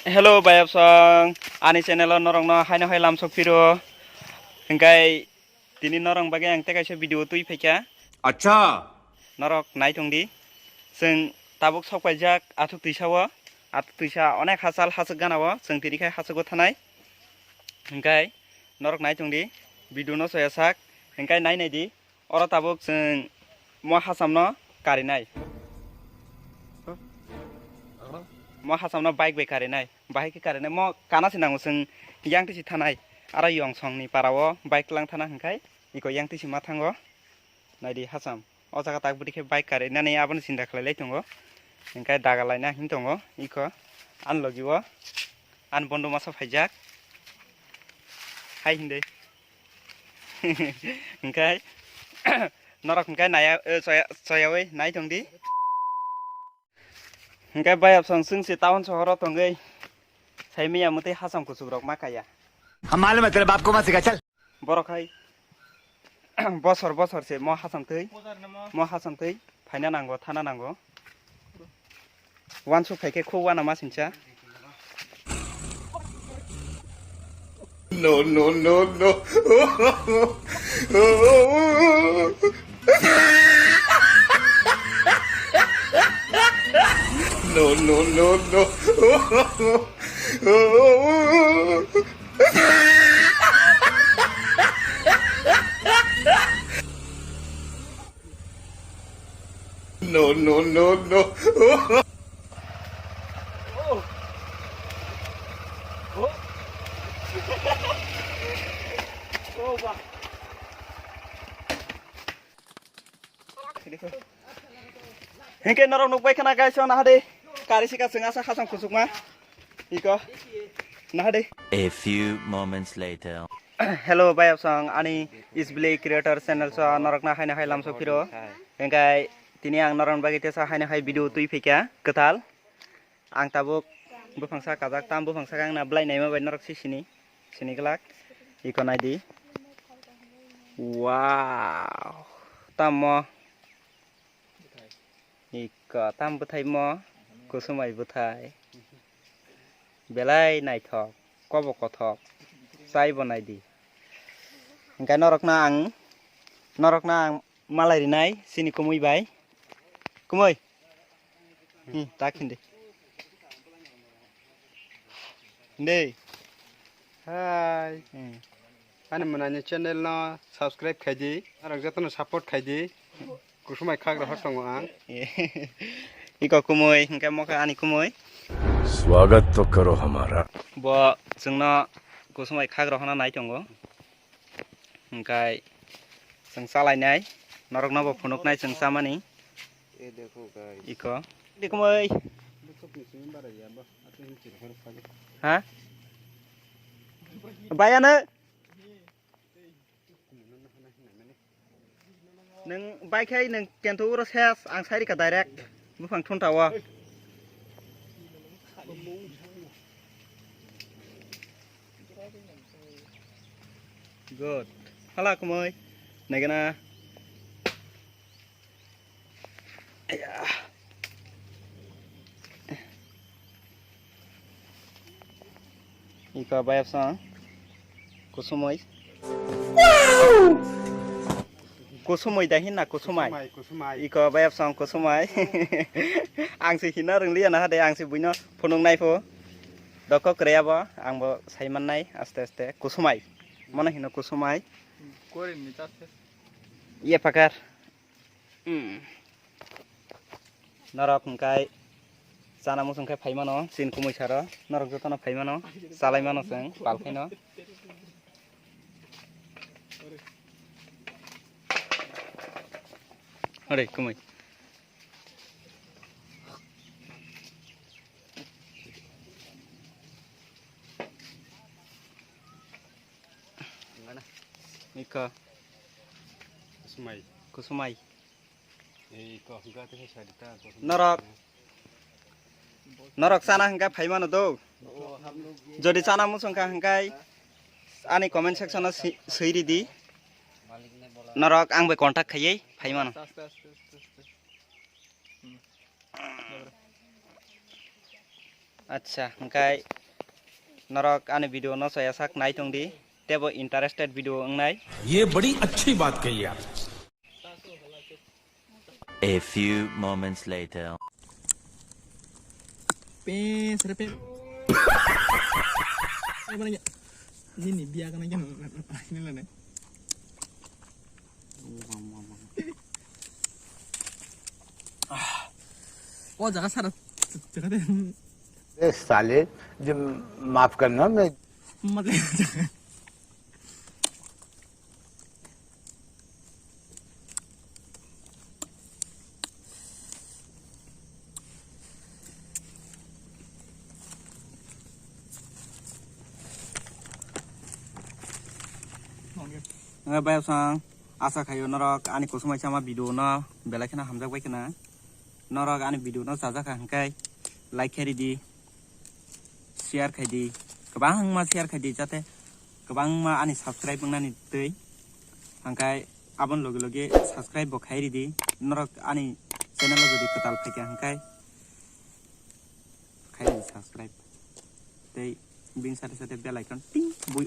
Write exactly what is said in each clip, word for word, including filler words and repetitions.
Hello, bayapsong. Ani channel o norokno haino hai lamsok phiro. Hingkai tini norok bagwi ang tei kaisa video twi phaikha. Acha. Norok nai tong di. Chwng tabuk sok paijak athuk twisa o. Athuk twisa onek hachal hachwk gana o. Chwng tini khai hachwk o thanai. Hingkai norok nai tong di. Video no soya sak. Hingkai nai nai di. Oro tabuk chwng mo hasamno karinai. Mo hasamno bike bai karinai. Bahai khe karinai. Mo kana se nango chwng yang tisi thanai. Aro yong songni para o bike lang thana hingkai iko yang tisi ma thango. Naidi hasam. O jaga tak bwtwi khe bike karinani abono sinda khlai lai tongo. Hingkai daga laina hin tongo. Iko an logi o. An bondo masa phaijak. Hai hinde. Hingkai norok hingkai naya, eh, soya, soyawi nai tong di. Hingkai bayapsong chwng se town sohoro tongwi. Sai miya mwtwi hasam kuchuk rok ma kaya. हम मालूम है तेरे बाप को मत सिखा चल। Borok hai bosor bosor se mo hasam twi. Mo hasam twi. Phaina nango, thana nango. Wansuk phaikhe khuk wana ma sincha. No, no, no, no. No, no, no, no. No, no, no, no. Hingke norok nukbai khana guys, o nahade kari sika chwng asa khasam kuchukma. Iko nahade. A few moments later. Hello, bayapsong, ani Isbili Creator channel so norokna haino hai lamso phiro. Hingkai tini ang norokni bagwi tesa haino hai video twi phikha kwtal. Ang tabuk buphang sa kajak, tam buphang sakang na belai naima bai norok si sini, sini glak. Iko naidi. Wow. Tamo. Iko tam bwthai mo. Kusumai bwthai. Belai naithok. Kobo kothok. Chai bo naidi. Hingke norokno ang, norokno ang malai rinai, sini kumui bai. Kumui. Hmm, tak hindi. Hindi. Hai. Hmm. Ani mwnani channel no subscribe khaidi. Norok jotono support khaidi. Kusumai khak rohor tongo ang. Iko kumui, hingke moka ani kumui. स्वागत तो करो हमारा। Bo chwngno kusumai khak rohorna nai tongo. Hingkai chwng chalainai, norokno bo phunuknai chwng chamani. Iko. Dikumai. Ha? Bayano. Nwng bai khai nwng kentho uro ses, ang sai rika direct buphang thunta o. Good. Hala kumui. Naigana. Iko bayapsa kusumoi. Kusumoi da hinna kusumai. Kusumai, kusumai. Iko bayapsa kusumai. Ang se hina rwngli ya na hade, ang se buino phunuk nai pho. Dokok kwrwi abo, ang bo sai mannai aste aste. Kusumai. Mono hino kusumai. Korin ni taste. Ye pakar. Hmm. Norok hwnkhe chana muchung khe phai mano, chini kumui saro. Norok jotono phai mano, chalai mano chwng, pal khaino. Hore, kumui. Ika. Kusumai. Kusumai. Norok, norok chana hwnkhe phai mano do. Jodi chana muchung kha hwnkhe ani comment section o si-, swi ridi. Norok ang bai contact khaiwi phai mano. Acha, hwnkhe norok ani video no chaya sak nai tong di, tebo interested video wngnai. ये बड़ी अच्छी बात कही आप। A few moments later. Pe, sere pe. Apa lagi? Ini biar kena jam. Ini lah nih. Oh, jaga sara. Jaga deh. ए साले, जो माफ करना, मैं मतलब Ngai bayasang, asa khayo norok ani kusumai sama video no belai kheno hamjak bai kheno. Norok ani video no chajak kha hwnkhe like khe ridi, share khai di, kwbangma share khai di, jate kwbangma ani subscribe wngnani twi. Hwnkhe aboni loge loge subscribe bo khai ridi. Norok ani channel o jodi kwtal phaikha hwnkhe khai ridi subscribe. Tei bini sate sate bell icon ting bui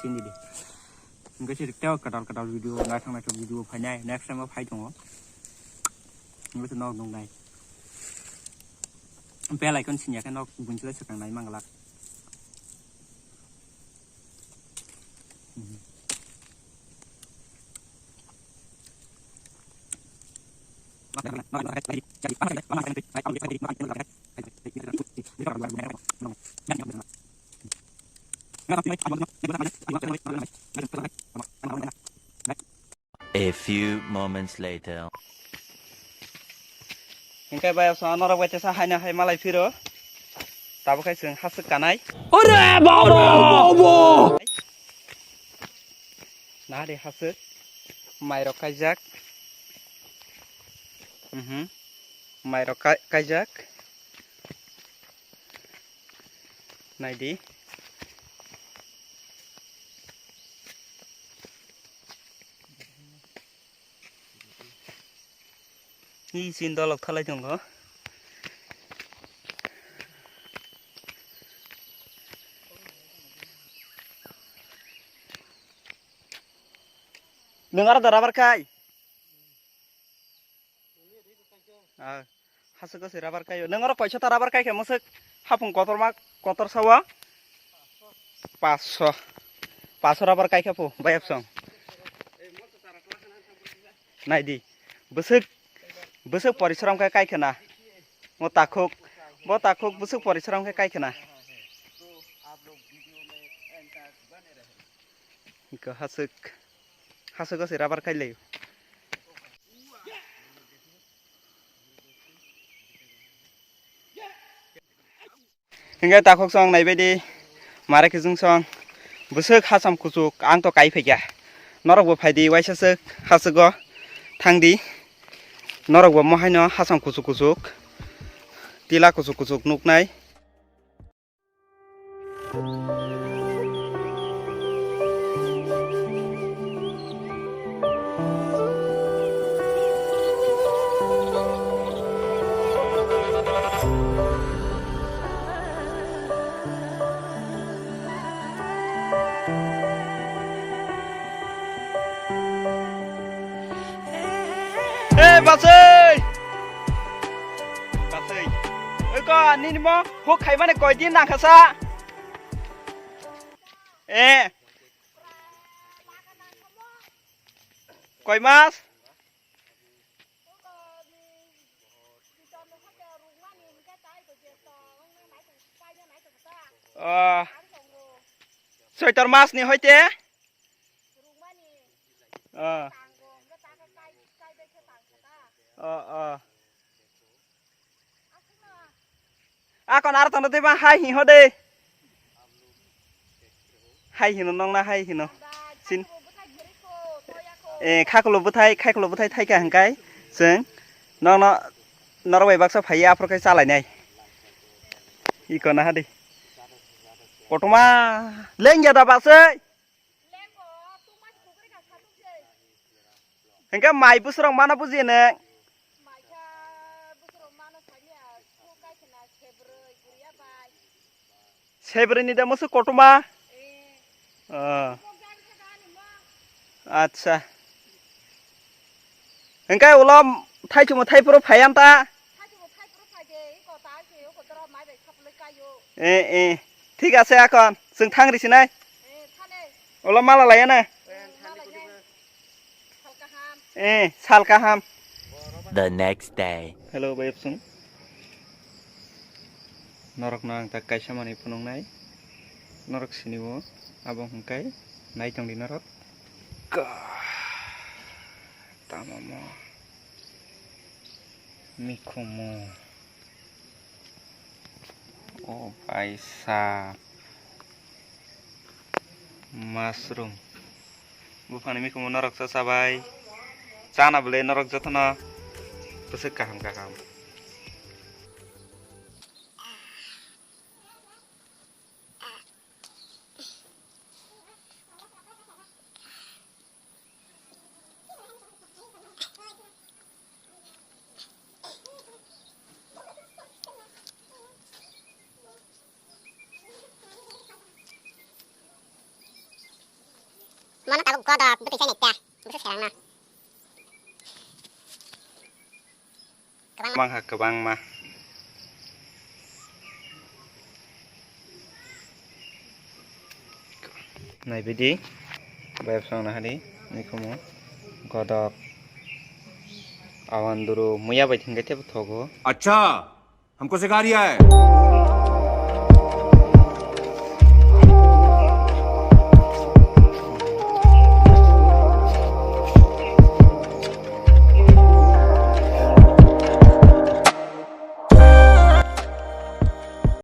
sindi di. Hwnkhe siri tei kwtal kwtal video, naithok naithok video phainai, next time o phai tongo. Hwnkhe norok nuknai. Bell icon sini ya khe nok bunchilai swkang nai manglak. A few moments later. Hingke bai asong norok bai tesa haino hai malai phiro. Tabuk hai chwng haswk kanai. Ore baba! Nahari haswk. Mairok kaijak. Mhm. Mairok kai-, kaijak. Naidi. Ni sin dolok thalai tongo. Nwng aro da rubber kai? Ah, haswk se rubber kai. Nwng oro koiso ta rubber kai khe mwswk hapung kotorma kotor sawa? Paso. Paso rubber kai khe pu, bayapsong. Naidi. Bwswk, bwswk porisrom khe kai khena. Mo takhuk, bo takhuk bwswk porisrom khe kai khena. Iko haswk, haswk se rubber kai lai. Hingke takhuk song naibaidi, mare kijung song, bwswk hasam kuchuk, ang to kai phaikha. Norok bo phaidi, waisa swk haswk go thangdi. Norok bo mohaino hasam kuchuk kuchuk, tila kuchuk kuchuk nuknai. Hey, Basui! Basui. Oi ko, nini mo huk khaimani koi din nangkha sa? Eh. Koi mas? Ah. Soitor mas ni hoite? Ah. Ah, ah. Akon aro tongna tei ma hai hi ho de. Hai hino nong na hai hino. Sin. Eh, khakulo bwthai, khaikulo bwthai thaika hingkai. Chwng. Nong no, norok bai baksa phaiya aphuru khai chalai nai. Iko na hadi. Kotorma. Lengya da basai. Hingke mai bwswrok mano bujiya nwng? Maikha bwswrok mano sani a, su kai khna se bwrwi, bwrwi a Thaibrwini da musu kotoma? Ah. Acha. Hingkai ulo thaichukma thaipuro phaiyan ta? Eh, eh. Thik ase, akhon chwng thangri sinai. Ulo mala laiya na? Eh, sal kaham. The next day. Hello, bayapsung. Norokno ang tak kaisa manwi phunuknai. Norok sini o, abo hwnkhe naitongdi norok. Ka-, tamo mo. Mikhumu. O bai sa. Mushroom. Buphani mikhumu norok cha chabai. Chana bwle norok jotono bwswk kaham kaham. Mono tabuk godok bwtwi sai naikha, bwswk serang no. Kwbangma. Kwbangma, kwbangma. Naibidi, bayapsong nahadi, mikhumu, godok, awanduru, muya bai thwngkhe teibo thogo. अच्छा, हमको सिखा रिया है।